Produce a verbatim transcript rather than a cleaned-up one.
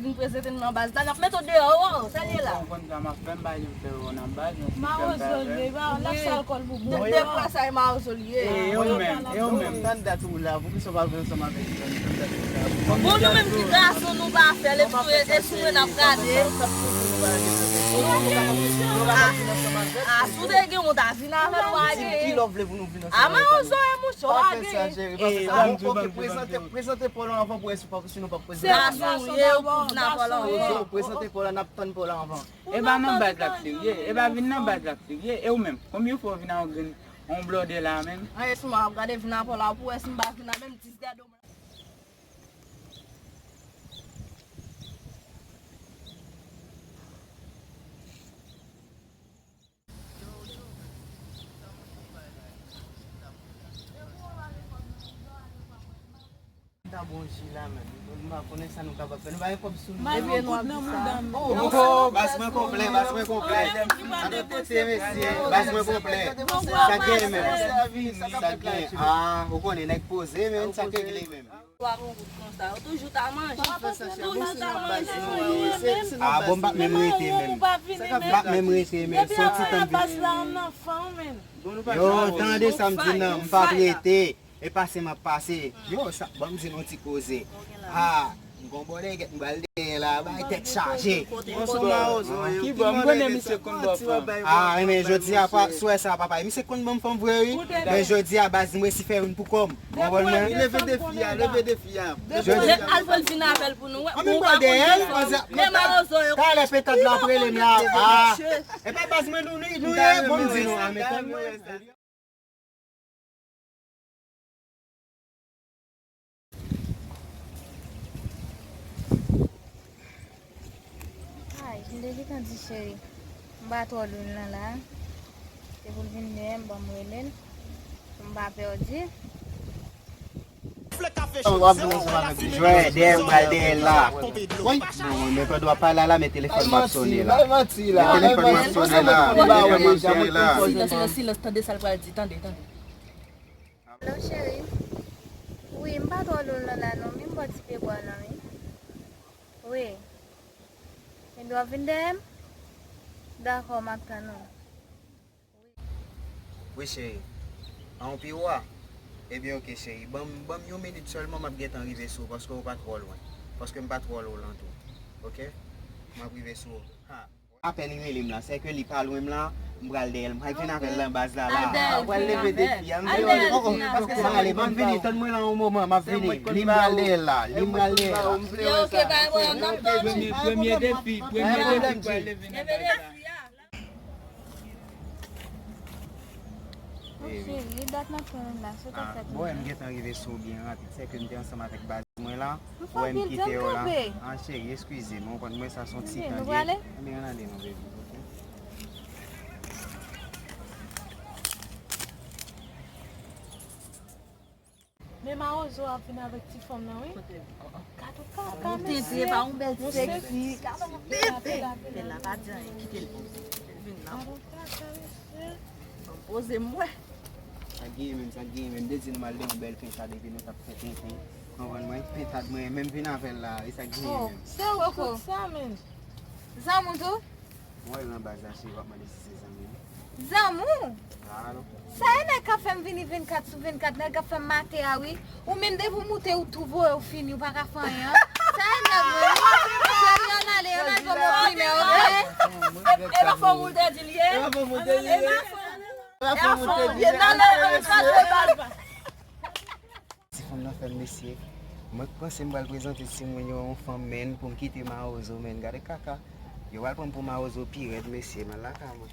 Nou prezante nou nan baz la, n ap mete w deyò, o, sa l ye la. Ou konn sa m ap fè, m pa janm fè yo nan baz, nan sistèm sa fè. Mawozo l ye, ba, l ap sal kò l pou bon. De, de fwa sa e mawozo l ye. E, e ou menm, e ou menm. Tann dat ou la, poukisa w pa vin ansanm avèk nou? Tann dat ou la. Bon, nou menm ki gason, nou pa fè l, e sou, e sou mwen n ap gade. A, a, si w te gen yon ta vin avè l, w a gen. Ki lè w vle pou nou vin ansanm avèk nou? A, mawozo e mouche, w a gen. Pa fè sa, cheri, pa fè sa. Bon, ok, prezante, prezante pa w la anvan pou wè si w pa, si nou p ap prezante. Se gason w ye, ou pou vin avè l anvan. Prezante pa w la, n ap tann pa w la anvan. E pa nan baz la k serye, e pa vin nan baz la k serye, e ou menm, konbyen fwa w vin a yon grenn, yon blòdè la menm? An, estima, w ap gade vin avè l la, pou wè si m pa vin a menm dis dèdè w. Ta bon ji la, men. M pa konnen sa nou kapab fè. Nou pa gen kòb sou nou. Bay yon gout nan mouda m. Oh, baz mwen konplè, baz mwen konplè. Sa nou pote, mesye. Baz mwen konplè. Sa gen, men. Sa gen. Ah, ou konnen, nèg poze, men. Sa k regle, men. Ou a gon gout konsa. Ou toujou ta manje. Toujou ta manje. Ah, bon, m pa t menm rete, men. M pa t menm rete, men. Se yon ti tan m vin. Yo, tande sa m di nan, m pa t rete. E pase m ap pase. Yo, sa, ban m di nou ti koze. Ha, m gon bòdè gèt m pral dèyè la, bay tèt chaje. Ki bò, m konnen misye konn bò fanm. Ah, men jodi a, pa, swè sa, papa. Misye konn ban m fanm vre, wi. Men jodi a, baz, m resi fè youn pou kò m. Ou konprann mwen? Leve defi a, leve defi a. Jodi a. Al pran vin avè l pou nou, wè. An, men m pral dèyè l, men mawozo yo. Talè petad la ap rele m la. Ah. E pa baz mwen nou, nou ye, bon, m di nou, ah, men tann mwen. Ay, m te gentan di cheri, m pa twò lwen l nan la. Se pou l vin dèyè m, ban m rele l, pou m pa pèdi. W ap vin ansanm avèk li. Jwè, dèyè m pral dèyè l la. Woy, non, men pandan w ap pale la, men telefòn m ap sonnen la. Men telefòn m ap sonnen la. Men telefòn m ap sonnen la. Silans, silans, silans, tande sa l pral di, tande, tande. Alo, cheri. Wi, m pa twò lwen l nan la non, men m bò ti pyebwa nan, wi. Wi. Ebyen, w ap vin dèyè m? Dakò, m ap tann ou. Wi, cheri. An, ou pi wo a? Ebyen, oke, cheri. Ban m, ban m yon minit sèlman, m ap gentan rive sou ou, paske ou pa twò lwen. Paske m pa twò lwen lan tou. Oke? M ap rive sou ou. Ha. Apèn li rele m la, sèke li pa lwen m la, m pral dèyè l, m pral vin avè l nan baz la, la. Ou pral leve defi a, m di, oh, oh, paske sa ale, m ap vini, tann mwen la yon moman, m ap vini. Li m pral dèyè l la, li m pral dèyè l la. Yo, oke, pa gen pwoblèm, n ap tann ou. Premye, premye defi, premye defi m pral leve nan baz la. Cheri, dat n ap tann ou la, sa w t ap fè tou? Bon, m gentan rive sou ou byen rapid, sèke m te ansanm avèk baz mwen la. Ou wè m kite yo la. Ah, cheri, eskize m, ou konn mwen sa se yon ti tan. Ebyen, ann ale non, baby, oke? Men mawozo ap vin avèk ti fanm nan, wi. Gade kaka, mesye. Ou tenten, pa yon bèl sèksi. Gade yon tenten. Fè la pa di anyen, kite l vin nan. Gade kaka, mesye. Ban m poze m wè. Sa k genyen menm, sa k genyen menm. M te di nou m al de yon bèl pentad epi nou t ap fè tenten. Konprann mwen? Pentad mwen menm vin avè l la, e sa k genyen menm. Oh, se ou ki tout sa, menm. Zanmi w tou? Mwen wè l nan baz la, cheri, w ap mande si se zanmi m. Zanmi w? Ah, non. Sa e nèg k ap fè m vini vennkat sou vennkat, nèg k ap fè m mate a, wi. Ou menm depi w moute, ou tou voye, ou fini, ou pa ka fè anyen, an. Sa e nèg, wi. Cheri, ann ale, ann al fè m yon fimè, oke? E pa fanm ou te di l ye? E pa fanm ou te di l ye? E pa fanm ou te di l ye? Ann ale, ann al fè bal pa. Ti fanm nan fè m, mesye. Mwen k panse m pral prezante timoun yo yon fanm, menn, pou m kite mawozo, menn. Gade kaka. Yo pral pran m pou mawozo pi rèd, mesye. M al lakay mwen.